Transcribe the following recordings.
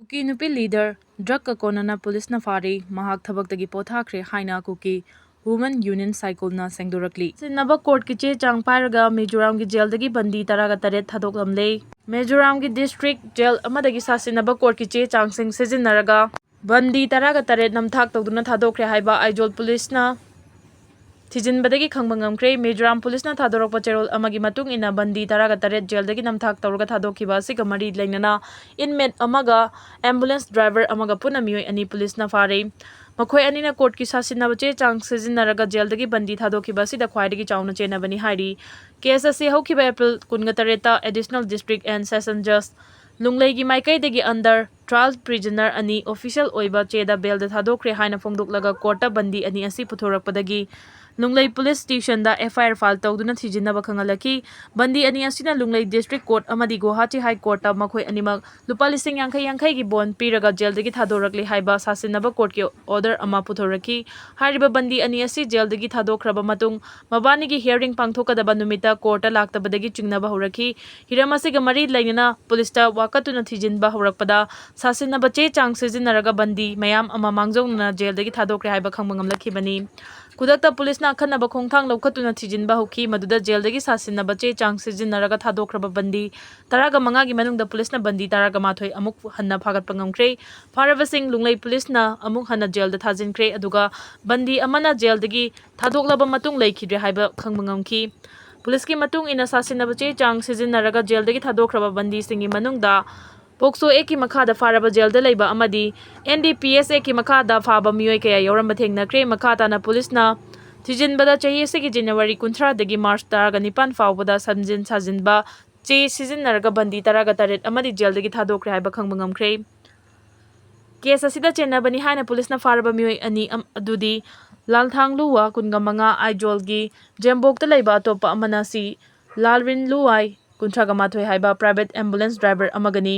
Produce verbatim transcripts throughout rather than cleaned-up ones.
ꯀꯨꯀꯤ ꯅꯨꯄꯤ ꯂꯤꯗꯔ ꯗ꯭ꯔꯒꯀ ꯀꯣꯟꯅꯅ ꯄꯨꯂꯤꯁꯅ ꯐꯥꯔꯦ, ꯃꯍꯥꯛ ꯊꯕꯛꯇꯒꯤ ꯄꯣꯊꯥꯈ꯭ꯔꯦ ꯍꯥꯏꯅ ꯀꯨꯀꯤ ꯋꯨꯃꯟ ꯌꯨꯅꯤꯌꯟ ꯁꯥꯏꯀꯣꯜꯅ ꯁꯦꯡꯗꯣꯔꯛꯂꯤ꯫ ꯁꯤꯟꯅꯕ ꯀꯣꯔꯠꯀꯤ ꯆꯦ ꯆꯥꯡ ꯄꯥꯏꯔꯒ ꯃꯤꯖꯣꯔꯥꯝꯒꯤ ꯖꯦꯜꯗꯒꯤ ꯕꯟꯗꯤ ꯇꯔꯥꯒ ꯇꯔꯦꯠ ꯊꯥꯗꯣꯛꯂꯝꯂꯦ꯫ ꯃꯤꯖꯣꯔꯥꯝꯒꯤ ꯗꯤꯁꯇ꯭ꯔꯤꯛ ꯖꯦꯜ ꯑꯃꯗꯒꯤ ꯁꯥꯁꯤꯟꯅꯕ ꯀꯣꯔꯠꯀꯤ ꯆꯦ ꯆꯥꯡꯁꯤꯡ ꯁꯤꯖꯤꯟꯅꯔꯒ ꯕꯟꯗꯤ ꯇꯔꯥꯒ ꯇꯔꯦꯠ ꯅꯝꯊꯥꯛ ꯇꯧꯗꯨꯅ ꯊꯥꯗꯣꯛꯈ꯭ꯔꯦ ꯍꯥꯏꯕ ꯑꯥꯏꯖꯣꯜ ꯄꯨꯂꯤꯁꯅ ꯊꯤꯖꯤꯟꯕꯗꯒꯤ ꯈꯪꯕ ꯉꯝꯈ꯭ꯔꯦ꯫ ꯃꯤꯖꯣꯔꯥꯝ ꯄꯨꯂꯤꯁꯅ ꯊꯥꯗꯣꯔꯛꯄ ꯆꯦꯔꯣꯜ ꯑꯃꯒꯤ ꯃꯇꯨꯡ ꯏꯟꯅ, ꯕꯟꯗꯤ ꯇꯔꯥꯒ ꯇꯔꯦꯠ ꯖꯦꯜꯗꯒꯤ ꯅꯝꯊꯥꯛ ꯇꯧꯔꯒ ꯊꯥꯗꯣꯛꯈꯤꯕ ꯑꯁꯤꯒ ꯃꯔꯤ ꯂꯩꯅꯅ inmate ꯑꯃꯒ ambulance driver ꯑꯃꯒ ꯄꯨꯟꯅ ꯃꯤꯑꯣꯏ ꯑꯅꯤ ꯄꯨꯂꯤꯁꯅ ꯐꯥꯔꯦ꯫ ꯃꯈꯣꯏ ꯑꯅꯤꯅ ꯀꯣꯔꯠꯀꯤ ꯁꯥꯁꯤꯟꯅꯕ ꯆꯦ ꯆꯥꯡ ꯁꯤꯖꯤꯟꯅꯔꯒ ꯖꯦꯜꯗꯒꯤ ꯕꯟꯗꯤ ꯊꯥꯗꯣꯛꯈꯤꯕ ꯑꯁꯤꯗ ꯈ꯭ꯋꯥꯏꯗꯒꯤ ꯆꯥꯎꯅ ꯆꯦꯟꯅꯕꯅꯤ ꯍꯥꯏꯔꯤ꯫ ꯀꯦꯁ ꯑꯁꯤ ꯍꯧꯈꯤꯕ ꯑꯦꯄ꯭ꯔꯤꯜ ꯀꯨꯟꯒ ꯇꯔꯦꯠꯇ Additional District and Session Judge ꯂꯨꯡꯂꯩꯒꯤ ꯃꯥꯏꯀꯩꯗꯒꯤ under trial prisoner ꯑꯅꯤ official ꯑꯣꯏꯕ ꯆꯦꯗ ꯕꯦꯜꯗ ꯊꯥꯗꯣꯛꯈ꯭ꯔꯦ ꯍꯥꯏꯅ ꯐꯣꯡꯗꯣꯛꯂꯒ ꯀꯣꯔꯠꯇ ꯕꯟꯗꯤ ꯑꯅꯤ ꯑꯁꯤ ꯄꯨꯊꯣꯔꯛꯄꯗꯒꯤ ꯂꯨꯡꯂꯩ ꯄꯨꯂꯤꯁ ꯁ꯭ꯇꯦꯁꯟꯗ FIR file ꯇꯧꯗꯨꯅ ꯊꯤꯖꯤꯟꯅꯕ ꯈꯪꯍꯜꯂꯛꯈꯤ꯫ ꯕꯟꯗꯤ ꯑꯅꯤ ꯑꯁꯤꯅ ꯂꯨꯡꯂꯩ ꯗꯤꯁꯇ꯭ꯔꯤꯛ ꯀꯣꯔꯠ ꯑꯃꯗꯤ ꯒꯨꯋꯥꯍꯥꯇꯤ ꯍꯥꯏ ꯀꯣꯔꯠꯇ ꯃꯈꯣꯏ ꯑꯅꯤꯃꯛ ꯂꯨꯄꯥ ꯂꯤꯁꯤꯡ ꯌꯥꯡꯈꯩ ꯌꯥꯡꯈꯩꯒꯤ ꯕꯣꯟ ꯄꯤꯔꯒ ꯖꯦꯜꯗꯒꯤ ꯊꯥꯗꯣꯔꯛꯂꯦ ꯍꯥꯏꯕ ꯁꯥꯁꯤꯟꯅꯕ ꯀꯣꯔꯠꯀꯤ ꯑꯣꯔꯗꯔ ꯑꯃ ꯄꯨꯊꯣꯔꯛꯈꯤ꯫ ꯍꯥꯏꯔꯤꯕ ꯕꯟꯗꯤ ꯑꯅꯤ ꯑꯁꯤ ꯖꯦꯜꯗꯒꯤ ꯊꯥꯗꯣꯛꯈ꯭ꯔꯕ ꯃꯇꯨꯡ ꯃꯕꯥꯅꯤꯒꯤ hearing ꯄꯥꯡꯊꯣꯛꯀꯗꯕ ꯅꯨꯃꯤꯠꯇ ꯀꯣꯔꯠꯇ ꯂꯥꯛꯇꯕꯗꯒꯤ ꯆꯤꯡꯅꯕ ꯍꯧꯔꯛꯈꯤ꯫ ꯍꯤꯔꯝ ꯑꯁꯤꯒ ꯃꯔꯤ ꯂꯩꯅꯅ ꯄꯨꯂꯤꯁꯇ ꯋꯥꯀꯠꯇꯨꯅ ꯊꯤꯖꯤꯟꯕ ꯍꯧꯔꯛꯄꯗ ꯁꯥꯁꯤꯟꯅꯕ ꯆꯦ ꯆꯥꯡ ꯁꯤꯖꯤꯟꯅꯔꯒ ꯕꯟꯗꯤ ꯃꯌꯥꯝ ꯑꯃ ꯃꯥꯡꯖꯧꯅꯅ ꯖꯦꯜꯗꯒꯤ ꯊꯥꯗꯣꯛꯈ꯭ꯔꯦ ꯍꯥꯏꯕ ꯈꯪꯕ ꯉꯝꯂꯛꯈꯤꯕꯅꯤ꯫ ꯈꯨꯗꯛꯇ ꯄꯨꯂꯤꯁꯅ ꯑꯈꯟꯅꯕ ꯈꯣꯡꯊꯥꯡ ꯂꯧꯈꯠꯇꯨꯅ ꯊꯤꯖꯤꯟꯕ ꯍꯧꯈꯤ, ꯃꯗꯨꯗ ꯖꯦꯜꯗꯒꯤ ꯁꯥꯁꯤꯟꯅꯕ ꯆꯦ ꯆꯥꯡ ꯁꯤꯖꯤꯟꯅꯔꯒ ꯊꯥꯗꯣꯛꯈ꯭ꯔꯕ ꯕꯟꯗꯤ ꯇꯔꯥꯒ ꯃꯉꯥꯒꯤ ꯃꯅꯨꯡꯗ ꯄꯨꯂꯤꯁꯅ ꯕꯟꯗꯤ ꯇꯔꯥꯒ ꯃꯥꯊꯣꯏ ꯑꯃꯨꯛ ꯍꯟꯅ ꯐꯥꯒꯠꯄ ꯉꯝꯈ꯭ꯔꯦ꯫ ꯐꯥꯔꯕꯁꯤꯡ ꯂꯨꯡꯂꯩ ꯄꯨꯂꯤꯁꯅ ꯑꯃꯨꯛ ꯍꯟꯅ ꯖꯦꯜꯗ ꯊꯥꯖꯤꯟꯈ꯭ꯔꯦ, ꯑꯗꯨꯒ ꯕꯟꯗꯤ ꯑꯃꯅ ꯖꯦꯜꯗꯒꯤ ꯊꯥꯗꯣꯛꯂꯕ ꯃꯇꯨꯡ ꯂꯩꯈꯤꯗ꯭ꯔꯦ ꯍꯥꯏꯕ ꯈꯪꯕ ꯉꯝꯈꯤ꯫ ꯄꯨꯂꯤꯁꯀꯤ ꯃꯇꯨꯡ ꯏꯟꯅ ꯁꯥꯁꯤꯟꯅꯕ ꯆꯦ ꯆꯥꯡ ꯁꯤꯖꯤꯟꯅꯔꯒ ꯖꯦꯜꯗꯒꯤ ꯊꯥꯗꯣꯛꯈ꯭ꯔꯕ ꯕꯟꯗꯤꯁꯤꯡꯒꯤ ꯃꯅꯨꯡꯗ ꯄꯣꯛꯁꯣ ꯑꯦꯛꯀꯤ ꯃꯈꯥꯗ ꯐꯥꯔꯕ ꯖꯦꯜꯗ ꯂꯩꯕ ꯑꯃꯗꯤ NDPS ꯑꯦꯛꯀꯤ ꯃꯈꯥꯗ ꯐꯥꯕ ꯃꯤꯑꯣꯏ ꯀꯌꯥ ꯌꯥꯎꯔꯝꯕ ꯊꯦꯡꯅꯈ꯭ꯔꯦ꯫ ꯃꯈꯥ ꯇꯥꯅ ꯄꯨꯂꯤꯁꯅ ꯊꯤꯖꯤꯟꯕꯗ ꯆꯍꯤ ꯑꯁꯤꯒꯤ ꯖꯅꯋꯥꯔꯤ ꯀꯨꯟꯊ꯭ꯔꯥꯗꯒꯤ ꯃꯥꯔꯆ ꯇꯔꯥꯒ ꯅꯤꯄꯥꯟ ꯐꯥꯎꯕꯗ ꯁꯝꯖꯤꯟ ꯁꯥꯖꯤꯟꯕ ꯆꯦ ꯁꯤꯖꯤꯟꯅꯔꯒ ꯕꯟꯗꯤ ꯇꯔꯥꯒ ꯇꯔꯦꯠ ꯑꯃꯗꯤ ꯖꯦꯜꯗꯒꯤ ꯊꯥꯗꯣꯛꯈ꯭ꯔꯦ ꯍꯥꯏꯕ ꯈꯪꯕ ꯉꯝꯈ꯭ꯔꯦ꯫ ꯀꯦꯁ ꯑꯁꯤꯗ ꯆꯦꯟꯅꯕꯅꯤ ꯍꯥꯏꯅ ꯄꯨꯂꯤꯁꯅ ꯐꯥꯔꯕ ꯃꯤꯑꯣꯏ ꯑꯅꯤ ꯑꯝ-, ꯑꯗꯨꯗꯤ ꯂꯥꯜꯊꯥꯡꯂꯨꯋꯥ, ꯀꯨꯟꯒ ꯃꯉꯥ, ꯑꯥꯏꯖꯣꯜꯒꯤ ꯖꯦꯝꯕꯣꯛꯇ ꯂꯩꯕ, ꯑꯇꯣꯞꯄ ꯑꯃꯅ ꯁꯤ ꯂꯥꯜꯔꯤꯟꯂꯨꯋꯥꯏ, ꯀꯨꯟꯊ꯭ꯔꯥꯒ ꯃꯥꯊꯣꯏ ꯍꯥꯏꯕ private ambulance driver ꯑꯃꯒꯅꯤ꯫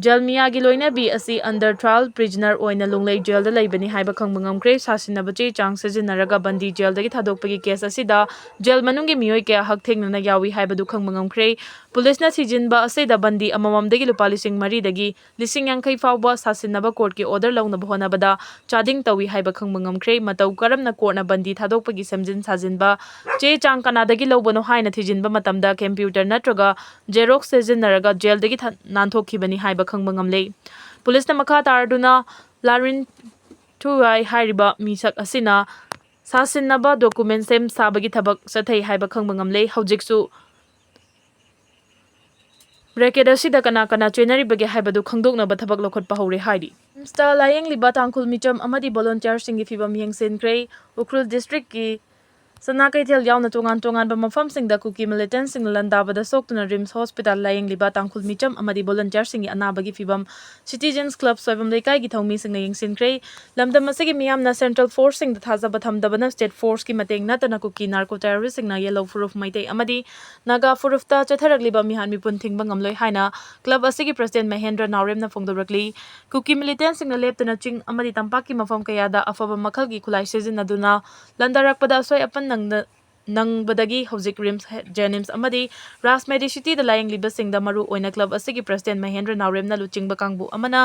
ꯖꯦꯜꯃꯤꯌꯥꯒꯤ ꯂꯣꯏꯅꯕꯤ ꯑꯁꯤ under trial prisoner ꯑꯣꯏꯅ ꯂꯨꯡꯂꯩ ꯖꯦꯜꯗ ꯂꯩꯕꯅꯤ ꯍꯥꯏꯕ ꯈꯪꯕ ꯉꯝꯈ꯭ꯔꯦ꯫ ꯁꯥꯁꯤꯟꯅꯕ ꯆꯦ ꯆꯥꯡ ꯁꯤꯖꯤꯟꯅꯔꯒ ꯕꯟꯗꯤ ꯖꯦꯜꯗꯒꯤ ꯊꯥꯗꯣꯛꯄꯒꯤ ꯀꯦꯁ ꯑꯁꯤꯗ ꯖꯦꯜ ꯃꯅꯨꯡꯒꯤ ꯃꯤꯑꯣꯏ ꯀꯌꯥ ꯍꯛꯊꯦꯡꯅꯅ ꯌꯥꯎꯏ ꯍꯥꯏꯕꯗꯨ ꯈꯪꯕ ꯉꯝꯈ꯭ꯔꯦ꯫ ꯄꯨꯂꯤꯁꯅ ꯊꯤꯖꯤꯟꯕ ꯑꯁꯤꯗ ꯕꯟꯗꯤ ꯑꯃꯃꯝꯗꯒꯤ ꯂꯨꯄꯥ ꯂꯤꯁꯤꯡ ꯃꯔꯤꯗꯒꯤ ꯂꯤꯁꯤꯡ ꯌꯥꯡꯈꯩ ꯐꯥꯎꯕ ꯁꯥꯁꯤꯟꯅꯕ ꯀꯣꯔꯠꯀꯤ ꯑꯣꯔꯗꯔ ꯂꯧꯅꯕ ꯍꯣꯠꯅꯕꯗ ꯆꯥꯗꯤꯡ ꯇꯧꯏ ꯍꯥꯏꯕ ꯈꯪꯕ ꯉꯝꯈ꯭ꯔꯦ꯫ ꯃꯇꯧ ꯀꯔꯝꯅ ꯀꯣꯔꯠꯅ ꯕꯟꯗꯤ ꯊꯥꯗꯣꯛꯄꯒꯤ ꯁꯦꯝꯖꯤꯟ ꯁꯥꯖꯤꯟꯕ ꯆꯦ ꯆꯥꯡ ꯀꯅꯥꯗꯒꯤ ꯂꯧꯕꯅꯣ ꯍꯥꯏꯅ ꯊꯤꯖꯤꯟꯕ ꯃꯇꯝꯗ ꯀꯝꯄ꯭ꯌꯨꯇꯔ ꯅꯠꯇ꯭ꯔꯒ ꯖꯦꯔꯣꯛꯁ ꯁꯤꯖꯤꯟꯅꯔꯒ ꯖꯦꯜꯗꯒꯤ ꯊ-, ꯅꯥꯟꯊꯣꯛꯈꯤꯕꯅꯤ ꯍꯥꯏꯕ ꯈꯪꯕ ꯉꯝꯂꯦ꯫ ꯄꯨꯂꯤꯁꯅ ꯃꯈꯥ ꯇꯥꯔꯗꯨꯅ ꯂꯥꯔꯤꯟ ꯊꯨꯋꯥꯏ ꯍꯥꯏꯔꯤꯕ ꯃꯤꯁꯛ ꯑꯁꯤꯅ ꯁꯥꯁꯤꯟꯅꯕ ꯗꯣꯀꯨꯃꯦꯟ ꯁꯦꯝ ꯁꯥꯕꯒꯤ ꯊꯕꯛ ꯆꯠꯊꯩ ꯍꯥꯏꯕ ꯈꯪꯕ ꯉꯝꯂꯦ꯫ ꯍꯧꯖꯤꯛꯁꯨ ꯔꯦꯀꯦꯠ ꯑꯁꯤꯗ ꯀꯅꯥ ꯀꯅꯥ ꯆꯦꯟꯅꯔꯤꯕꯒꯦ ꯍꯥꯏꯕꯗꯨ ꯈꯪꯗꯣꯛꯅꯕ ꯊꯕꯛ ꯂꯧꯈꯠꯄ ꯍꯧꯔꯦ ꯍꯥꯏꯔꯤ꯫ ꯔꯤꯝꯁꯇ ꯂꯥꯌꯦꯡꯂꯤꯕ ꯇꯥꯡꯈꯨꯜ ꯃꯤꯆꯝ ꯑꯃꯗꯤ ꯚꯣꯂꯨꯟꯇꯤꯌꯔꯁꯤꯡꯒꯤ ꯐꯤꯕꯝ ꯌꯦꯡꯁꯤꯟꯈ꯭ꯔꯦ꯫ ꯎꯈ꯭ꯔꯨꯜ ꯗꯤꯁꯇ꯭ꯔꯤꯛꯀꯤ ꯆꯅꯥ ꯀꯩꯊꯦꯜ ꯌꯥꯎꯅ ꯇꯣꯉꯥꯟ ꯇꯣꯉꯥꯟꯕ ꯃꯐꯝꯁꯤꯡꯗ ꯀꯨꯀꯤ ꯃꯤꯂꯤꯇꯦꯟꯁꯤꯡꯅ ꯂꯥꯟꯗꯥꯕꯗ ꯁꯣꯛꯇꯨꯅ ꯔꯤꯝꯁ ꯍꯣꯁꯄꯤꯇꯥꯜ ꯂꯥꯌꯦꯡꯂꯤꯕ ꯇꯥꯡꯈꯨꯜ ꯃꯤꯆꯝ ꯑꯃꯗꯤ ꯚꯣꯂꯨꯟꯇꯤꯌꯔꯁꯤꯡꯒꯤ ꯑꯅꯥꯕꯒꯤ ꯐꯤꯕꯝ ꯁꯤꯇꯤꯖꯦꯟꯁ ꯀ꯭ꯂꯕ ꯁꯣꯏꯕꯝ ꯂꯩꯀꯥꯏꯒꯤ ꯊꯧꯃꯤꯁꯤꯡꯅ ꯌꯦꯡꯁꯤꯟꯈ꯭ꯔꯦ꯫ ꯂꯝꯗꯝ ꯑꯁꯤꯒꯤ ꯃꯤꯌꯥꯝꯅ ꯁꯦꯟꯇ꯭ꯔꯦꯜ ꯐꯣꯔꯁꯁꯤꯡꯗ ꯊꯥꯖꯕ ꯊꯝꯗꯕꯅ ꯁ꯭ꯇꯦꯠ ꯐꯣꯔꯁꯀꯤ ꯃꯇꯦꯡ ꯅꯠꯇꯅ ꯀꯨꯀꯤ ꯅꯥꯔꯀꯣ ꯇꯦꯔꯣꯔꯤꯁꯁꯤꯡꯅ ꯌꯦꯜꯂꯣ ꯐꯨꯔꯨꯞ ꯃꯩꯇꯩ ꯑꯃꯗꯤ ꯅꯥꯒꯥ ꯐꯨꯔꯨꯞꯇ ꯆꯠꯊꯔꯛꯂꯤꯕ ꯃꯤꯍꯥꯠ ꯃꯤꯄꯨꯟ ꯊꯤꯡꯕ ꯉꯝꯂꯣꯏ ꯍꯥꯏꯅ ꯀ꯭ꯂꯕ ꯑꯁꯤꯒꯤ ꯄ꯭ꯔꯁꯤꯗꯦꯟ ꯃꯍꯦꯟꯗ꯭ꯔ ꯅꯥꯎꯔꯦꯝꯅ ꯐꯣꯡꯗꯣꯔꯛꯂꯤ꯫ ꯀꯨꯀꯤ ꯃꯤꯂꯤꯇꯦꯟꯁꯤꯡꯅ ꯂꯦꯞꯇꯅ ꯆꯤꯡ ꯑꯃꯗꯤ ꯇꯝꯄꯥꯛꯀꯤ ꯃꯐꯝ ꯀꯌꯥꯗ ꯑꯐꯕ ꯃꯈꯜꯒꯤ ꯈꯨꯠꯂꯥꯏ ꯁꯤꯖꯤꯟꯅꯗꯨꯅ ꯂꯥꯟꯗꯥꯔꯛꯄꯗ ꯑꯁꯣꯏ ꯑꯄꯟ ꯅꯪꯅ-, ꯅꯪꯕꯗꯒꯤ ꯍꯧꯖꯤꯛ ꯔꯤꯝꯁ, ꯖꯦꯅꯤꯝꯁ ꯑꯃꯗꯤ ꯔꯥꯖ ꯃꯦꯗꯤꯁꯤꯇꯤꯗ ꯂꯥꯌꯦꯡꯂꯤꯕꯁꯤꯡꯗ ꯃꯔꯨ ꯑꯣꯏꯅ ꯀ꯭ꯂꯕ ꯑꯁꯤꯒꯤ ꯄ꯭ꯔꯁꯤꯗꯦꯟ ꯃꯍꯦꯟꯗ꯭ꯔ ꯅꯥꯎꯔꯦꯝꯅ ꯂꯨꯆꯤꯡꯕ ꯀꯥꯡꯕꯨ ꯑꯃꯅ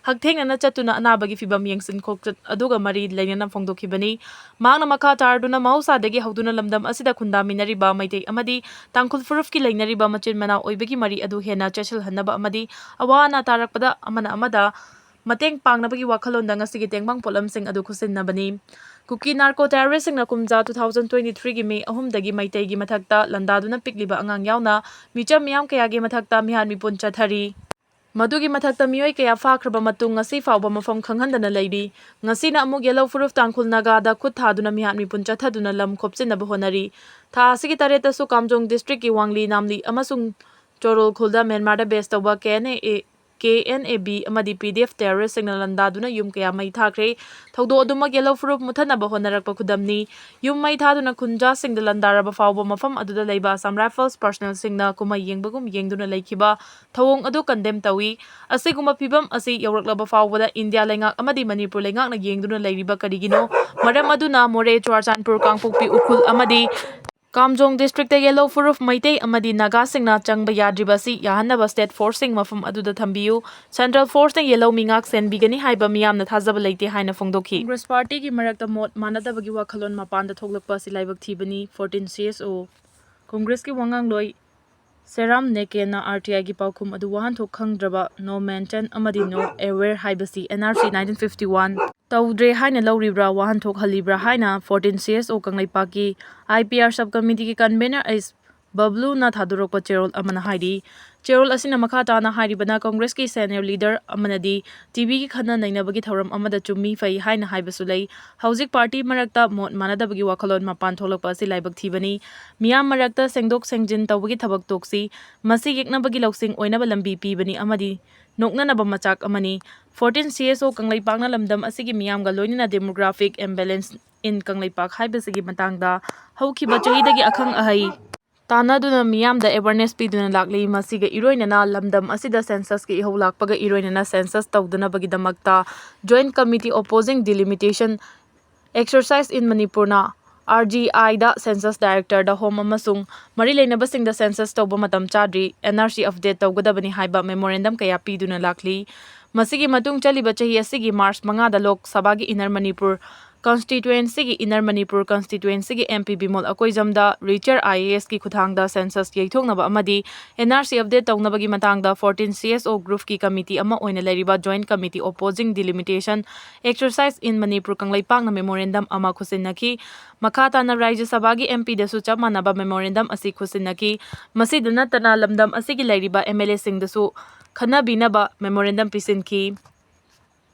ꯍꯛꯊꯦꯡꯅꯅ ꯆꯠꯇꯨꯅ ꯑꯅꯥꯕꯒꯤ ꯐꯤꯕꯝ ꯌꯦꯡꯁꯤꯟ ꯈꯣꯠꯆꯠ ꯑꯗꯨꯒ ꯃꯔꯤ ꯂꯩꯅꯅ ꯐꯣꯡꯗꯣꯛꯈꯤꯕꯅꯤ꯫ ꯃꯍꯥꯛꯅ ꯃꯈꯥ ꯇꯥꯔꯗꯨꯅ ꯃꯍꯧꯁꯥꯗꯒꯤ ꯍꯧꯗꯨꯅ ꯂꯝꯗꯝ ꯑꯁꯤꯗ ꯈꯨꯟꯗꯥꯃꯤꯟꯅꯔꯤꯕ ꯃꯩꯇꯩ ꯑꯃꯗꯤ ꯇꯥꯡꯈꯨꯜ ꯐꯨꯔꯨꯞꯀꯤ ꯂꯩꯅꯔꯤꯕ ꯃꯆꯤꯟ ꯃꯅꯥꯎ ꯑꯣꯏꯕꯒꯤ ꯃꯔꯤ ꯑꯗꯨ ꯍꯦꯟꯅ ꯆꯦꯠꯁꯤꯜꯍꯟꯅꯕ ꯑꯃꯗꯤ ꯑꯋꯥ ꯑꯅꯥ ꯇꯥꯔꯛꯄꯗ ꯑꯃꯅ ꯑꯃꯗ ꯃꯇꯦꯡ ꯄꯥꯡꯅꯕꯒꯤ ꯋꯥꯈꯜꯂꯣꯟꯗ ꯉꯁꯤꯒꯤ ꯇꯦꯡꯕꯥꯡ ꯄꯣꯠꯂꯝꯁꯤꯡ ꯑꯗꯨ ꯈꯨꯠꯁꯤꯟꯅꯕꯅꯤ꯫ ꯀꯨꯀꯤ ꯅꯥꯔꯀꯣ ꯇꯦꯔꯣꯔꯤꯁꯁꯤꯡꯅ ꯀꯨꯝꯖꯥ two thousand twenty three ꯒꯤ ꯃꯦ ꯑꯍꯨꯝꯗꯒꯤ ꯃꯩꯇꯩꯒꯤ ꯃꯊꯛꯇ ꯂꯥꯟꯗꯥꯗꯨꯅ ꯄꯤꯛꯂꯤꯕ ꯑꯉꯥꯡ ꯌꯥꯎꯅ ꯃꯤꯆꯝ ꯃꯤꯌꯥꯝ ꯀꯌꯥꯒꯤ ꯃꯊꯛꯇ ꯃꯤꯍꯥꯠ ꯃꯤꯄꯨꯟ ꯆꯠꯊꯔꯤ꯫ ꯃꯗꯨꯒꯤ ꯃꯊꯛꯇ ꯃꯤꯑꯣꯏ ꯀꯌꯥ ꯐꯥꯈ꯭ꯔꯕ ꯃꯇꯨꯡ ꯉꯁꯤ ꯐꯥꯎꯕ ꯃꯐꯝ ꯈꯪꯍꯟꯗꯅ ꯂꯩꯔꯤ꯫ ꯉꯁꯤꯅ ꯑꯃꯨꯛ ꯌꯦꯜꯂꯧ ꯐꯨꯔꯨꯞ ꯇꯥꯡꯈꯨꯜ ꯅꯥꯒꯥꯗ ꯈꯨꯠ ꯊꯥꯗꯨꯅ ꯃꯤꯍꯥꯠ ꯃꯤꯄꯨꯟ ꯆꯠꯊꯗꯨꯅ ꯂꯝ ꯈꯣꯞꯆꯤꯟꯅꯕ ꯍꯣꯠꯅꯔꯤ꯫ ꯊꯥ ꯑꯁꯤꯒꯤ ꯇꯔꯦꯠꯇꯁꯨ ꯀꯥꯝꯖꯣꯡ ꯗꯤꯁꯇ꯭ꯔꯤꯛꯀꯤ ꯋꯥꯡꯂꯤ, ꯅꯥꯝꯂꯤ ꯑꯃꯁꯨꯡ ꯆꯣꯔꯣꯜ ꯈꯨꯜꯗ ꯃ꯭ꯌꯥꯟꯃꯥꯔꯗ ꯕꯦꯁ ꯇꯧꯕ K N A A K N A B ꯑꯃꯗꯤ ꯄꯤ ꯗꯤ ꯑꯦꯐ terroristꯁꯤꯡꯅ ꯂꯥꯟꯗꯥꯗꯨꯅ ꯌꯨꯝ ꯀꯌꯥ ꯃꯩ ꯊꯥꯈ꯭ꯔꯦ꯫ ꯊꯧꯗꯣꯛ ꯑꯗꯨꯃꯛ ꯌꯦꯜꯍꯧ ꯐꯨꯔꯨꯞ ꯃꯨꯊꯠꯅꯕ ꯍꯣꯠꯅꯔꯛꯄ ꯈꯨꯗꯝꯅꯤ꯫ ꯌꯨꯝ ꯃꯩ ꯊꯥꯗꯨꯅ ꯈꯨꯟꯖꯥꯁꯤꯡꯗ ꯂꯥꯟꯗꯥꯔꯕ ꯐꯥꯎꯕ ꯃꯐꯝ ꯑꯗꯨꯗ ꯂꯩꯕ Assam Rifles personnelꯁꯤꯡꯅ ꯀꯨꯝꯍꯩ ꯌꯦꯡꯕꯒꯨꯝ ꯌꯦꯡꯗꯨꯅ ꯂꯩꯈꯤꯕ ꯊꯧꯑꯣꯡ ꯑꯗꯨ condemn ꯇꯧꯏ꯫ ꯑꯁꯤꯒꯨꯝꯕ ꯐꯤꯚꯝ ꯑꯁꯤ ꯌꯧꯔꯛꯂꯕ ꯐꯥꯎꯕꯗ ꯏꯟꯗꯤꯌꯥ ꯂꯩꯉꯥꯛ ꯑꯃꯗꯤ ꯃꯅꯤꯄꯨꯔ ꯂꯩꯉꯥꯛꯅ ꯌꯦꯡꯗꯨꯅ ꯂꯩꯔꯤꯕ ꯀꯔꯤꯒꯤꯅꯣ? ꯃꯔꯝ ꯑꯗꯨꯅ ꯃꯣꯔꯦ, ꯆꯨꯔꯥꯆꯥꯟꯄꯨꯔ, ꯀꯥꯡꯄꯣꯛꯄꯤ, ꯎꯈ꯭ꯔꯨꯜ ꯑꯃꯗꯤ ꯀꯥꯝꯖꯣꯡ districtꯇ ꯌꯦꯜꯍꯧ ꯐꯨꯔꯨꯞ ꯃꯩꯇꯩ ꯑꯃꯗꯤ ꯅꯥꯒꯥꯁꯤꯡꯅ ꯆꯪꯕ ꯌꯥꯗ꯭ꯔꯤꯕ ꯑꯁꯤ ꯌꯥꯍꯟꯅꯕ state forceꯁꯤꯡ ꯃꯐꯝ ꯑꯗꯨꯗ ꯊꯝꯕꯤꯌꯨ꯫ Central forceꯅ ꯌꯦꯜꯍꯧ ꯃꯤꯉꯥꯛ ꯁꯦꯟꯕꯤꯒꯅꯤ ꯍꯥꯏꯕ ꯃꯤꯌꯥꯝꯅ ꯊꯥꯖꯕ ꯂꯩꯇꯦ ꯍꯥꯏꯅ ꯐꯣꯡꯗꯣꯛꯈꯤ꯫ Congress partyꯒꯤ ꯃꯔꯛꯇ ꯃꯣꯠ ꯃꯥꯟꯅꯗꯕꯒꯤ ꯋꯥꯈꯜꯂꯣꯟ ꯃꯄꯥꯟꯗ ꯊꯣꯛꯂꯛꯄ ꯑꯁꯤ ꯂꯥꯏꯕꯛ ꯊꯤꯕꯅꯤ꯫ Fourteen C S O꯫ Congressꯀꯤ ꯋꯥꯉꯥꯡꯂꯣꯏ ꯁꯦꯔꯥꯝ ꯅꯦꯀꯦꯅ R T Iꯒꯤ ꯄꯥꯎꯈꯨꯝ ꯑꯗꯨ ꯋꯥꯍꯟꯊꯣꯛ ꯈꯪꯗ꯭ꯔꯕ, no mention ꯑꯃꯗꯤ no aware ꯍꯥꯏꯕꯁꯤ N R C nineteen fifty one ꯇꯧꯗ꯭ꯔꯦ ꯍꯥꯏꯅ ꯂꯧꯔꯤꯕ꯭ꯔꯥ, ꯋꯥꯍꯟꯊꯣꯛ ꯍꯜꯂꯤꯕ꯭ꯔꯥ ꯍꯥꯏꯅ fourteen C S O ꯀꯪꯂꯩꯄꯥꯛꯀꯤ I P R subcommitteeꯒꯤ convener ꯑꯩꯁ ꯕꯕ꯭ꯂꯨꯅ ꯊꯥꯗꯣꯔꯛꯄ ꯆꯦꯔꯣꯜ ꯑꯃꯅ ꯍꯥꯏꯔꯤ꯫ ꯆꯦꯔꯣꯜ ꯑꯁꯤꯅ ꯃꯈꯥ ꯇꯥꯅ ꯍꯥꯏꯔꯤꯕꯅ, Congressꯀꯤ senior leader ꯑꯃꯅꯗꯤ TVꯒꯤ ꯈꯟꯅ ꯅꯩꯅꯕꯒꯤ ꯊꯧꯔꯝ ꯑꯃꯗ ꯆꯨꯝꯃꯤ ꯐꯩ ꯍꯥꯏꯅ ꯍꯥꯏꯕꯁꯨ ꯂꯩ꯫ ꯍꯧꯖꯤꯛ party ꯃꯔꯛꯇ ꯃꯣꯠ ꯃꯥꯟꯅꯗꯕꯒꯤ ꯋꯥꯈꯜꯂꯣꯟ ꯃꯄꯥꯟ ꯊꯣꯛꯂꯛꯄ ꯑꯁꯤ ꯂꯥꯏꯕꯛ ꯊꯤꯕꯅꯤ꯫ ꯃꯤꯌꯥꯝ ꯃꯔꯛꯇ ꯁꯦꯡꯗꯣꯛ ꯁꯦꯡꯖꯤꯟ ꯇꯧꯕꯒꯤ ꯊꯕꯛ ꯇꯣꯛꯁꯤ꯫ ꯃꯁꯤ ꯌꯦꯛꯅꯕꯒꯤ ꯂꯧꯁꯤꯡ ꯑꯣꯏꯅꯕ ꯂꯝꯕꯤ ꯄꯤꯕꯅꯤ ꯑꯃꯗꯤ ꯅꯣꯛꯅꯅꯕ ꯃꯆꯥꯛ ꯑꯃꯅꯤ꯫ Fourteen C S O ꯀꯪꯂꯩꯄꯥꯛꯅ ꯂꯝꯗꯝ ꯑꯁꯤꯒꯤ ꯃꯤꯌꯥꯝꯒ ꯂꯣꯏꯅꯅ demographic imbalance in ꯀꯪꯂꯩꯄꯥꯛ ꯍꯥꯏꯕꯁꯤꯒꯤ ꯃꯇꯥꯡꯗ ꯍꯧꯈꯤꯕ ꯆꯍꯤꯗꯒꯤ ꯑꯈꯪ ꯑꯍꯩ ꯇꯥꯟꯅꯗꯨꯅ ꯃꯤꯌꯥꯝꯗ awareness ꯄꯤꯗꯨꯅ ꯂꯥꯛꯂꯤ꯫ ꯃꯁꯤꯒ ꯏꯔꯣꯏꯅꯅ ꯂꯝꯗꯝ ꯑꯁꯤꯗ censusꯀꯤ ꯏꯍꯧ ꯂꯥꯛꯄꯒ ꯏꯔꯣꯏꯅꯅ census ꯇꯧꯗꯅꯕꯒꯤꯗꯃꯛꯇ Joint Committee Opposing Delimitation Exercise in Manipurꯅ R G Iꯗ census directorꯗ home ꯑꯃꯁꯨꯡ ꯃꯔꯤ ꯂꯩꯅꯕꯁꯤꯡꯗ census ꯇꯧꯕ ꯃꯇꯝ ꯆꯥꯗ꯭ꯔꯤ, N R C update ꯇꯧꯒꯗꯕꯅꯤ ꯍꯥꯏꯕ memorandum ꯀꯌꯥ ꯄꯤꯗꯨꯅ ꯂꯥꯛꯂꯤ꯫ ꯃꯁꯤꯒꯤ ꯃꯇꯨꯡ ꯆꯠꯂꯤꯕ ꯆꯍꯤ ꯑꯁꯤꯒꯤ March ꯃꯉꯥꯗ ꯂꯣꯛ ꯁꯚꯥꯒꯤ Inner Manipur constituencyꯒꯤ Inner Manipur constituencyꯒꯤ M P Bimol ꯑꯀꯣꯏꯖꯝꯗ retired I A Sꯀꯤ ꯈꯨꯠꯊꯥꯡꯗ census ꯌꯩꯊꯣꯛꯅꯕ ꯑꯃꯗꯤ N R C update ꯇꯧꯅꯕꯒꯤ ꯃꯇꯥꯡꯗ fourteen C S O groupꯀꯤ committee ꯑꯃ ꯑꯣꯏꯅ ꯂꯩꯔꯤꯕ Joint Committee Opposing Delimitation Exercise in Manipur ꯀꯪꯂꯩꯄꯥꯛꯅ memorandum ꯑꯃ ꯈꯨꯠꯁꯤꯟꯅꯈꯤ꯫ ꯃꯈꯥ ꯇꯥꯅ ꯔꯥꯖ꯭ꯌ ꯁꯚꯥꯒꯤ M Pꯗꯁꯨ ꯆꯞ ꯃꯥꯟꯅꯕ memorandum ꯑꯁꯤ ꯈꯨꯠꯁꯤꯟꯅꯈꯤ꯫ ꯃꯁꯤꯗ ꯅꯠꯇꯅ ꯂꯝꯗꯝ ꯑꯁꯤꯒꯤ ꯂꯩꯔꯤꯕ M L Aꯁꯤꯡꯗꯁꯨ ꯈꯟꯅꯕꯤꯅꯕ memorandum ꯄꯤꯁꯤꯟꯈꯤ꯫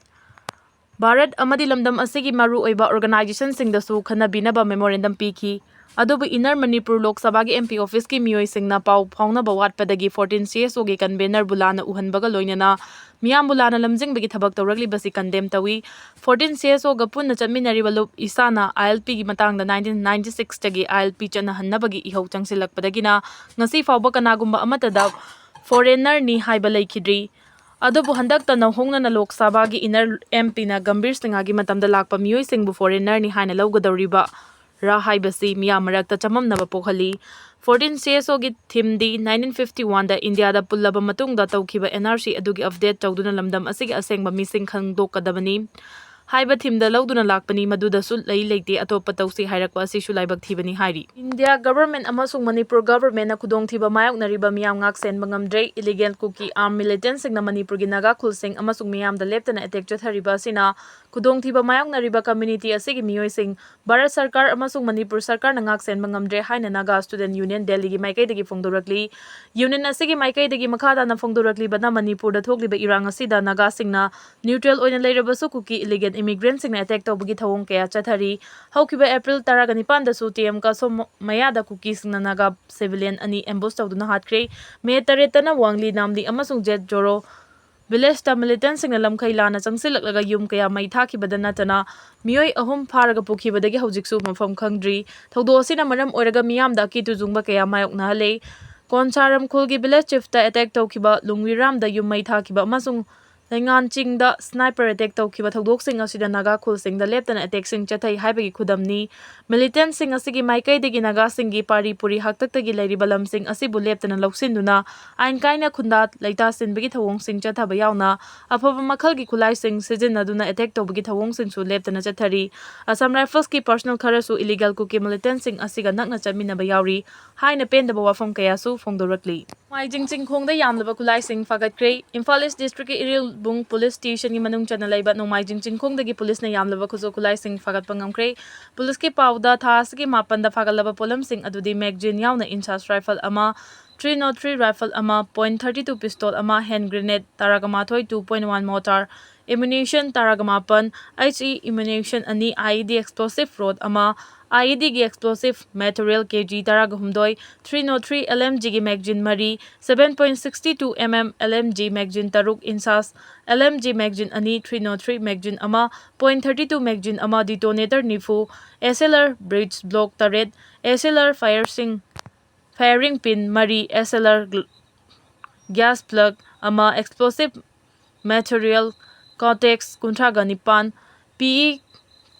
ꯚꯥꯔꯠ ꯑꯃꯗꯤ ꯂꯝꯗꯝ ꯑꯁꯤꯒꯤ ꯃꯔꯨꯑꯣꯏꯕ organizationꯁꯤꯡꯗꯁꯨ ꯈꯟꯅꯕꯤꯅꯕ memorandum ꯄꯤꯈꯤ꯫ ꯑꯗꯨꯕꯨ ꯏꯟꯅꯔ ꯃꯅꯤꯄꯨꯔ ꯂꯣꯛ ꯁꯚꯥꯒꯤ M P officeꯀꯤ ꯃꯤꯑꯣꯏꯁꯤꯡꯅ ꯄꯥꯎ ꯐꯥꯎꯅꯕ ꯋꯥꯠꯄꯗꯒꯤ fourteen C S Oꯒꯤ convenerꯕꯨ ꯂꯥꯟꯅ ꯎꯍꯟꯕꯒ ꯂꯣꯏꯅꯅ ꯃꯤꯌꯥꯝꯕꯨ ꯂꯥꯟꯅ ꯂꯝꯖꯤꯡꯕꯒꯤ ꯊꯕꯛ ꯇꯧꯔꯛꯂꯤꯕꯁꯤ condemn ꯇꯧꯏ꯫ Fourteen C S Oꯒ ꯄꯨꯟꯅ ꯆꯠꯃꯤꯟꯅꯔꯤꯕ ꯂꯨꯞ ꯏꯁꯥꯅ I L Pꯒꯤ ꯃꯇꯥꯡꯗ nineteen ninety sixꯇꯒꯤ I L P ꯆꯠꯅꯍꯟꯅꯕꯒꯤ ꯏꯍꯧ ꯆꯪꯁꯤꯜꯂꯛꯄꯗꯒꯤꯅ ꯉꯁꯤ ꯐꯥꯎꯕ ꯀꯅꯥꯒꯨꯝꯕ ꯑꯃꯠꯇꯗ foreignerꯅꯤ ꯍꯥꯏꯕ ꯂꯩꯈꯤꯗ꯭ꯔꯤ꯫ ꯑꯗꯨꯕꯨ ꯍꯟꯗꯛꯇ ꯅꯧꯍꯧꯅꯅ ꯂꯣꯛ ꯁꯚꯥꯒꯤ ꯏꯟꯅꯔ M Pꯅ ꯒꯝꯚꯤꯔ ꯁꯤꯡꯍꯒꯤ ꯃꯇꯝꯗ ꯂꯥꯛꯄ ꯃꯤꯑꯣꯏꯁꯤꯡꯕꯨ foreignerꯅꯤ ꯍꯥꯏꯅ ꯂꯧꯒꯗꯧꯔꯤꯕ ꯔꯥ ꯍꯥꯏꯕꯁꯤ ꯃꯤꯌꯥꯝ ꯃꯔꯛꯇ ꯆꯃꯝꯅꯕ ꯄꯣꯛꯍꯜꯂꯤ꯫ Fourteen C S Oꯒꯤ themeꯗꯤ nineteen fifty oneꯗ ꯏꯟꯗꯤꯌꯥꯗ ꯄꯨꯜꯂꯕ ꯃꯇꯨꯡꯗ ꯇꯧꯈꯤꯕ N R C ꯑꯗꯨꯒꯤ update ꯇꯧꯗꯨꯅ ꯂꯝꯗꯝ ꯑꯁꯤꯒꯤ ꯑꯁꯦꯡꯕ ꯃꯤꯁꯤꯡ ꯈꯪꯗꯣꯛꯀꯗꯕꯅꯤ ꯍꯥꯏꯕ themeꯗ ꯂꯧꯗꯨꯅ ꯂꯥꯛꯄꯅꯤ꯫ ꯃꯗꯨꯗꯁꯨ ꯂꯩ ꯂꯩꯇꯦ ꯑꯇꯣꯞꯄ ꯇꯧꯁꯤ ꯍꯥꯏꯔꯛꯄ ꯑꯁꯤꯁꯨ ꯂꯥꯏꯕꯛ ꯊꯤꯕꯅꯤ ꯍꯥꯏꯔꯤ꯫ India government ꯑꯃꯁꯨꯡ ꯃꯅꯤꯄꯨꯔ governmentꯅ ꯈꯨꯗꯣꯡꯊꯤꯕ ꯃꯥꯌꯣꯛꯅꯔꯤꯕ ꯃꯤꯌꯥꯝ ꯉꯥꯛ ꯁꯦꯟꯕ ꯉꯝꯗ꯭ꯔꯦ꯫ Illegal Kuki armed militantꯁꯤꯡꯅ ꯃꯅꯤꯄꯨꯔꯒꯤ ꯅꯥꯒꯥ ꯈꯨꯜꯁꯤꯡ ꯑꯃꯁꯨꯡ ꯃꯤꯌꯥꯝꯗ ꯂꯦꯞꯇꯅ attack ꯆꯠꯊꯔꯤꯕ ꯑꯁꯤꯅ ꯈꯨꯗꯣꯡꯊꯤꯕ ꯃꯥꯌꯣꯛꯅꯔꯤꯕ community ꯑꯁꯤꯒꯤ ꯃꯤꯑꯣꯏꯁꯤꯡ ꯚꯥꯔꯠ ꯁꯔꯀꯥꯔ ꯑꯃꯁꯨꯡ ꯃꯅꯤꯄꯨꯔ ꯁꯔꯀꯥꯔꯅ ꯉꯥꯛ ꯁꯦꯟꯕ ꯉꯝꯗ꯭ꯔꯦ ꯍꯥꯏꯅ Naga Student Union Delhiꯒꯤ ꯃꯥꯏꯀꯩꯗꯒꯤ ꯐꯣꯡꯗꯣꯔꯛꯂꯤ꯫ Union ꯑꯁꯤꯒꯤ ꯃꯥꯏꯀꯩꯗꯒꯤ ꯃꯈꯥ ꯇꯥꯅ ꯐꯣꯡꯗꯣꯔꯛꯂꯤꯕꯅ ꯃꯅꯤꯄꯨꯔꯗ ꯊꯣꯛꯂꯤꯕ ꯏꯔꯥꯡ ꯑꯁꯤꯗ ꯅꯥꯒꯥꯁꯤꯡꯅ neutral ꯑꯣꯏꯅ ꯂꯩꯔꯕꯁꯨ ꯀꯨꯀꯤ illegal immigrantꯁꯤꯡꯅ attack ꯇꯧꯕꯒꯤ ꯊꯧꯑꯣꯡ ꯀꯌꯥ ꯆꯠꯊꯔꯤ꯫ ꯍꯧꯈꯤꯕ April ꯇꯔꯥꯒ ꯅꯤꯄꯥꯟꯗꯁꯨ T M Kaso ꯃꯌꯥꯗ ꯀꯨꯀꯤꯁꯤꯡꯅ ꯅꯥꯒꯥ civilian ꯑꯅꯤ ambush ꯇꯧꯗꯨꯅ ꯍꯥꯠꯈ꯭ꯔꯦ꯫ May ꯇꯔꯦꯠꯇꯅ ꯋꯥꯡꯂꯤ, ꯅꯥꯝꯂꯤ ꯑꯃꯁꯨꯡ ꯖꯦꯠ ꯖꯣꯔꯣ villageꯇ militantꯁꯤꯡꯅ ꯂꯝꯈꯩ ꯂꯥꯟꯅ ꯆꯪꯁꯤꯜꯂꯛꯂꯒ ꯌꯨꯝ ꯀꯌꯥ ꯃꯩ ꯊꯥꯈꯤꯕꯗ ꯅꯠꯇꯅ ꯃꯤꯑꯣꯏ ꯑꯍꯨꯝ ꯐꯥꯔꯒ ꯄꯨꯈꯤꯕꯗꯒꯤ ꯍꯧꯖꯤꯛꯁꯨ ꯃꯐꯝ ꯈꯪꯗ꯭ꯔꯤ꯫ ꯊꯧꯗꯣꯛ ꯑꯁꯤꯅ ꯃꯔꯝ ꯑꯣꯏꯔꯒ ꯃꯤꯌꯥꯝꯗ ꯑꯀꯤ ꯇꯨꯖꯨꯡꯕ ꯀꯌꯥ ꯃꯥꯌꯣꯛꯅꯍꯜꯂꯦ꯫ ꯀꯣꯟꯁꯥꯔꯝ ꯈꯨꯜꯒꯤ village chiefꯇ attack ꯇꯧꯈꯤꯕ, ꯂꯨꯡꯋꯤꯔꯥꯝꯗ ꯌꯨꯝ ꯃꯩ ꯊꯥꯈꯤꯕ ꯑꯃꯁꯨꯡ ꯂꯩꯉꯥꯟ ꯆꯤꯡꯗ sniper attack ꯇꯧꯈꯤꯕ ꯊꯧꯗꯣꯛꯁꯤꯡ ꯑꯁꯤꯗ ꯅꯥꯒꯥ ꯈꯨꯜꯁꯤꯡꯗ ꯂꯦꯞꯇꯅ attackꯁꯤꯡ ꯆꯠꯊꯩ ꯍꯥꯏꯕꯒꯤ ꯈꯨꯗꯝꯅꯤ꯫ Militantꯁꯤꯡ ꯑꯁꯤꯒꯤ ꯃꯥꯏꯀꯩꯗꯒꯤ ꯅꯥꯒꯥꯁꯤꯡꯒꯤ ꯄꯥꯔꯤ ꯄꯨꯔꯤ ꯍꯥꯛꯇꯛꯇꯒꯤ ꯂꯩꯔꯤꯕ ꯂꯝꯁꯤꯡ ꯑꯁꯤꯕꯨ ꯂꯦꯞꯇꯅ ꯂꯧꯁꯤꯟꯗꯨꯅ ꯑꯥꯏꯟ ꯀꯥꯏꯅ ꯈꯨꯟꯗꯥ ꯂꯩꯇꯥꯁꯤꯟꯕꯒꯤ ꯊꯧꯑꯣꯡꯁꯤꯡ ꯆꯠꯊꯕ ꯌꯥꯎꯅ ꯑꯐꯕ ꯃꯈꯜꯒꯤ ꯈꯨꯠꯂꯥꯏꯁꯤꯡ ꯁꯤꯖꯤꯟꯅꯗꯨꯅ attack ꯇꯧꯕꯒꯤ ꯊꯧꯑꯣꯡꯁꯤꯡꯁꯨ ꯂꯦꯞꯇꯅ ꯆꯠꯊꯔꯤ꯫ Assam Riflesꯀꯤ personnel ꯈꯔꯁꯨ illegal Kuki militantꯁꯤꯡ ꯑꯁꯤꯒ ꯅꯛꯅ ꯆꯠꯃꯤꯟꯅꯕ ꯌꯥꯎꯔꯤ ꯍꯥꯏꯅ ꯄꯦꯟꯗꯕ ꯋꯥꯐꯝ ꯀꯌꯥꯁꯨ ꯐꯣꯡꯗꯣꯔꯛꯂꯤ꯫ ꯅꯣꯡꯃꯥꯏꯖꯤꯡ ꯆꯤꯡꯈꯣꯡꯗ ꯌꯥꯝꯂꯕ ꯈꯨꯠꯂꯥꯏꯁꯤꯡ ꯐꯥꯒꯠꯈ꯭ꯔꯦ꯫ ꯏꯝꯐꯥꯜ East Districtꯀꯤ ꯏꯔꯤꯜꯕꯨꯡ police stationꯒꯤ ꯃꯅꯨꯡ ꯆꯟꯅ ꯂꯩꯕ ꯅꯣꯡꯃꯥꯏꯖꯤꯡ ꯆꯤꯡꯈꯣꯡꯗꯒꯤ policeꯅ ꯌꯥꯝꯂꯕ ꯈꯨꯠꯁꯨ ꯈꯨꯠꯂꯥꯏꯁꯤꯡ ꯐꯥꯒꯠꯄ ꯉꯝꯈ꯭ꯔꯦ꯫ Policeꯀꯤ ꯄꯥꯎꯗ ꯊꯥ ꯑꯁꯤꯒꯤ ꯃꯥꯄꯟꯗ ꯐꯥꯒꯠꯂꯕ ꯄꯣꯠꯂꯝꯁꯤꯡ ꯑꯗꯨꯗꯤ magazine ꯌꯥꯎꯅ INSAS rifle ꯑꯃ, three oh three rifle ꯑꯃ, point thirty two pistol ꯑꯃ, hand grenade ꯇꯔꯥꯒ ꯃꯥꯊꯣꯏ two point one mortar, ammunition ꯇꯔꯥꯒ ꯃꯥꯄꯟ, ꯍꯩꯆ ꯏ ammunition ꯑꯅꯤ, ꯑꯥꯏ ꯏ ꯗꯤ explosive rod ꯑꯃ, ꯑꯥꯏ ꯏ ꯗꯤꯒꯤ explosive material ꯀꯦ ꯖꯤ ꯇꯔꯥꯒ ꯍꯨꯝꯗꯣꯏ, three oh three L M Gꯒꯤ magazine ꯃꯔꯤ, seven point sixty two M M L M G magazine ꯇꯔꯨꯛ, INSAS L M G magazine ꯑꯅꯤ, three oh three magazine ꯑꯃ, point thirty two magazine ꯑꯃ, detonator ꯅꯤꯐꯨ, S L R breech block ꯇꯔꯦꯠ, S L R firing, firing pin ꯃꯔꯤ, S L R gl-, gas plug ꯑꯃ, explosive material, Cortex ꯀꯨꯟꯊ꯭ꯔꯥꯒ ꯅꯤꯄꯥꯟ, P E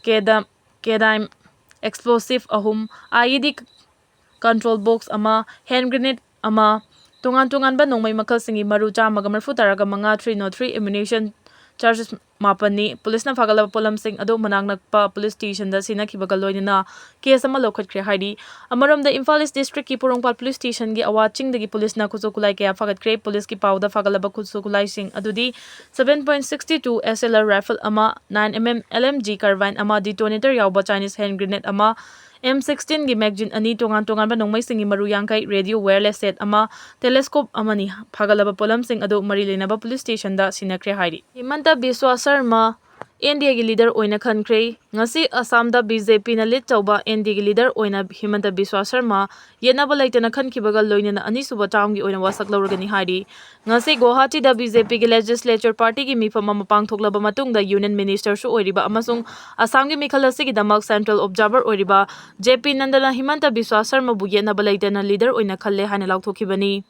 Kedam, Kedam explosive ꯑꯍꯨꯝ, I E D control box ꯑꯃ, hand grenade ꯑꯃ, ꯇꯣꯉꯥꯟ ꯇꯣꯉꯥꯟꯕ ꯅꯣꯡꯃꯩ ꯃꯈꯜꯁꯤꯡꯒꯤ ꯃꯔꯨ ꯆꯥꯝꯃꯒ ꯃꯔꯤꯐꯨ ꯇꯔꯥꯒ ꯃꯉꯥ, three oh three ammunition charges ꯃꯥꯄꯟꯅꯤ꯫ ꯄꯨꯂꯤꯁꯅ ꯐꯥꯒꯠꯂꯕ ꯄꯣꯠꯂꯝꯁꯤꯡ ꯑꯗꯨ ꯃꯅꯥꯛ ꯅꯛꯄ ꯄꯨꯂꯤꯁ ꯁ꯭ꯇꯦꯁꯟꯗ ꯁꯤꯟꯅꯈꯤꯕꯒ ꯂꯣꯏꯅꯅ ꯀꯦꯁ ꯑꯃ ꯂꯧꯈꯠꯈ꯭ꯔꯦ ꯍꯥꯏꯔꯤ꯫ ꯑꯃꯔꯣꯝꯗ ꯏꯝꯐꯥꯜ ꯏꯁ ꯗꯤꯁꯇ꯭ꯔꯤꯛꯀꯤ ꯄꯣꯔꯣꯝꯄꯥꯠ ꯄꯨꯂꯤꯁ ꯁ꯭ꯇꯦꯁꯟꯒꯤ ꯑꯋꯥ ꯆꯤꯡꯗꯒꯤ ꯄꯨꯂꯤꯁꯅ ꯈꯨꯠꯁꯨ ꯈꯨꯠꯂꯥꯏ ꯀꯌꯥ ꯐꯥꯒꯠꯈ꯭ꯔꯦ꯫ ꯄꯨꯂꯤꯁꯀꯤ ꯄꯥꯎꯗ ꯐꯥꯒꯠꯂꯕ ꯈꯨꯠꯁꯨ ꯈꯨꯠꯂꯥꯏꯁꯤꯡ ꯑꯗꯨꯗꯤ seven point sixty two S L R rifle ꯑꯃ, nine M M L M G carbine ꯑꯃ, detonator ꯌꯥꯎꯕ Chinese hand grenade ꯑꯃ, M sixteenꯒꯤ magazine ꯑꯅꯤ, ꯇꯣꯉꯥꯟ ꯇꯣꯉꯥꯟꯕ ꯅꯣꯡꯃꯩꯁꯤꯡꯒꯤ ꯃꯔꯨ ꯌꯥꯡꯈꯩ, radio wireless set ꯑꯃ, telescope ꯑꯃꯅꯤ꯫ ꯐꯥꯒꯠꯂꯕ ꯄꯣꯠꯂꯝꯁꯤꯡ ꯑꯗꯨ ꯃꯔꯤ ꯂꯩꯅꯕ ꯄꯨꯂꯤꯁ ꯁ꯭ꯇꯦꯁꯟꯗ ꯁꯤꯟꯅꯈ꯭ꯔꯦ ꯍꯥꯏꯔꯤ꯫ ꯍꯤꯃꯟꯇ ꯕꯤꯁ꯭ꯋꯥ ꯁꯔꯃ N D Aꯒꯤ leader ꯑꯣꯏꯅ ꯈꯟꯈ꯭ꯔꯦ꯫ ꯉꯁꯤ ꯑꯁꯥꯝꯗ B J Pꯅ lead ꯇꯧꯕ N D Aꯒꯤ leader ꯑꯣꯏꯅ ꯍꯤꯃꯟꯇ ꯕꯤꯁ꯭ꯋꯥ ꯁꯔꯃ ꯌꯦꯠꯅꯕ ꯂꯩꯇꯅ ꯈꯟꯈꯤꯕꯒ ꯂꯣꯏꯅꯅ ꯑꯅꯤꯁꯨꯕ termꯒꯤ ꯑꯣꯏꯅ ꯋꯥꯁꯛ ꯂꯧꯔꯒꯅꯤ ꯍꯥꯏꯔꯤ꯫ ꯉꯁꯤ ꯒꯨꯋꯥꯍꯥꯇꯤꯗ B J Pꯒꯤ legislature partyꯒꯤ ꯃꯤꯐꯝ ꯑꯃ ꯄꯥꯡꯊꯣꯛꯂꯕ ꯃꯇꯨꯡꯗ union ministerꯁꯨ ꯑꯣꯏꯔꯤꯕ ꯑꯃꯁꯨꯡ ꯑꯁꯥꯝꯒꯤ ꯃꯤꯈꯜ ꯑꯁꯤꯒꯤꯗꯃꯛ central observer ꯑꯣꯏꯔꯤꯕ J P Nandana ꯍꯤꯃꯟꯇ ꯕꯤꯁ꯭ꯋꯥ ꯁꯔꯃꯕꯨ ꯌꯦꯠꯅꯕ ꯂꯩꯇꯅ leader ꯑꯣꯏꯅ ꯈꯜꯂꯦ ꯍꯥꯏꯅ ꯂꯥꯎꯊꯣꯛꯈꯤꯕꯅꯤ꯫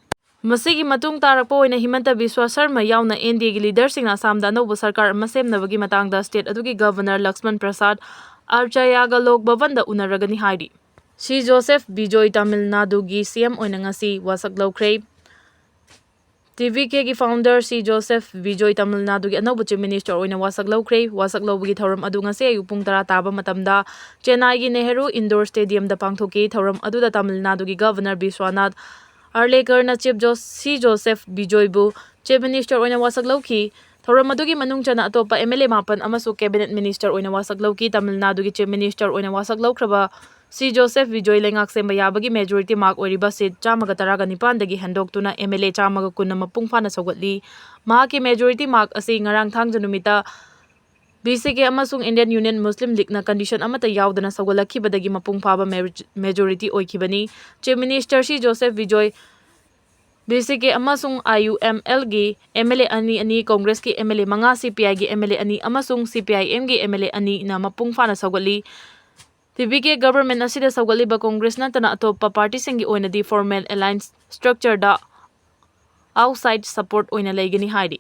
ꯃꯁꯤꯒꯤ ꯃꯇꯨꯡ ꯇꯥꯔꯛꯄ ꯑꯣꯏꯅ ꯍꯤꯃꯟꯇ ꯕꯤꯁ꯭ꯋꯥ ꯁꯔꯃ ꯌꯥꯎꯅ N D Aꯒꯤ leaderꯁꯤꯡꯅ ꯑꯁꯥꯝꯗ ꯑꯅꯧꯕ ꯁꯔꯀꯥꯔ ꯑꯃ ꯁꯦꯝꯅꯕꯒꯤ ꯃꯇꯥꯡꯗ state ꯑꯗꯨꯒꯤ governor ꯂꯛꯁꯃꯟ ꯄ꯭ꯔꯁꯥꯗ ꯑꯥꯔꯆꯥꯌꯥꯒ ꯂꯣꯛ ꯚꯕꯟꯗ ꯎꯅꯔꯒꯅꯤ ꯍꯥꯏꯔꯤ꯫ ꯁꯤ ꯖꯣꯁꯦꯐ ꯕꯤꯖꯣꯏ ꯇꯥꯃꯤꯜ ꯅꯥꯗꯨꯒꯤ C M ꯑꯣꯏꯅ ꯉꯁꯤ ꯋꯥꯁꯛ ꯂꯧꯈ꯭ꯔꯦ꯫ T V Kꯒꯤ founder ꯁꯤ ꯖꯣꯁꯦꯐ ꯕꯤꯖꯣꯏ ꯇꯥꯃꯤꯜ ꯅꯥꯗꯨꯒꯤ ꯑꯅꯧꯕ chief minister ꯑꯣꯏꯅ ꯋꯥꯁꯛ ꯂꯧꯈ꯭ꯔꯦ꯫ ꯋꯥꯁꯛ ꯂꯧꯕꯒꯤ ꯊꯧꯔꯝ ꯑꯗꯨ ꯉꯁꯤ ꯑꯌꯨꯛ ꯄꯨꯡ ꯇꯔꯥ ꯇꯥꯕ ꯃꯇꯝꯗ ꯆꯦꯟꯅꯥꯏꯒꯤ ꯅꯦꯍꯔꯨ indoor stadiumꯗ ꯄꯥꯡꯊꯣꯛꯈꯤ꯫ ꯊꯧꯔꯝ ꯑꯗꯨꯗ ꯇꯥꯃꯤꯜ ꯅꯥꯗꯨꯒꯤ governor ꯕꯤꯁ꯭ꯋꯥꯅꯥꯊ ꯑꯥꯔꯂꯦꯀꯔꯅ chief ꯖꯣ-, ꯁꯤ ꯖꯣꯁꯦꯐ ꯕꯤꯖꯣꯏꯕꯨ chief minister ꯑꯣꯏꯅ ꯋꯥꯁꯛ ꯂꯧꯈꯤ꯫ ꯊꯧꯔꯝ ꯑꯗꯨꯒꯤ ꯃꯅꯨꯡ ꯆꯟꯅ ꯑꯇꯣꯞꯄ M L A ꯃꯥꯄꯟ ꯑꯃꯁꯨ cabinet minister ꯑꯣꯏꯅ ꯋꯥꯁꯛ ꯂꯧꯈꯤ꯫ ꯇꯥꯃꯤꯜ ꯅꯥꯗꯨꯒꯤ chief minister ꯑꯣꯏꯅ ꯋꯥꯁꯛ ꯂꯧꯈ꯭ꯔꯕ ꯁꯤ ꯖꯣꯁꯦꯐ ꯕꯤꯖꯣꯏ ꯂꯩꯉꯥꯛ ꯁꯦꯝꯕ ꯌꯥꯕꯒꯤ majority mark ꯑꯣꯏꯔꯤꯕ seat ꯆꯥꯝꯃꯒ ꯇꯔꯥꯒ ꯅꯤꯄꯥꯟꯗꯒꯤ ꯍꯦꯟꯗꯣꯛꯇꯨꯅ M L A ꯆꯥꯝꯃꯒ ꯀꯨꯟꯅ ꯃꯄꯨꯡ ꯐꯥꯅ ꯁꯧꯒꯠꯂꯤ꯫ ꯃꯍꯥꯛꯀꯤ majority mark ꯑꯁꯤ ꯉꯔꯥꯡ ꯊꯥꯡꯖ ꯅꯨꯃꯤꯠꯇ B C K ꯑꯃꯁꯨꯡ Indian Union Muslim Leagueꯅ condition ꯑꯃꯠꯇ ꯌꯥꯎꯗꯅ ꯁꯧꯒꯠꯂꯛꯈꯤꯕꯗꯒꯤ ꯃꯄꯨꯡ ꯐꯥꯕ majority ꯑꯣꯏꯈꯤꯕꯅꯤ꯫ Chief Minister ꯁꯤ Joseph Bijoy B C K ꯑꯃꯁꯨꯡ I U M Lꯒꯤ M L A ꯑꯅꯤ ꯑꯅꯤ, ꯀꯣꯡꯒ꯭ꯔꯦꯁꯀꯤ M L A ꯃꯉꯥ, C P Iꯒꯤ M L A ꯑꯅꯤ ꯑꯃꯁꯨꯡ C P I Mꯒꯤ M L A ꯑꯅꯤꯅ ꯃꯄꯨꯡ ꯐꯥꯅ ꯁꯧꯒꯠꯂꯤ꯫ T B K government ꯑꯁꯤꯗ ꯁꯧꯒꯠꯂꯤꯕ ꯀꯣꯡꯒ꯭ꯔꯦꯁ ꯅꯠꯇꯅ ꯑꯇꯣꯞꯄ partyꯁꯤꯡꯒꯤ ꯑꯣꯏꯅꯗꯤ formal alliance structureꯗ outside support ꯑꯣꯏꯅ ꯂꯩꯒꯅꯤ ꯍꯥꯏꯔꯤ꯫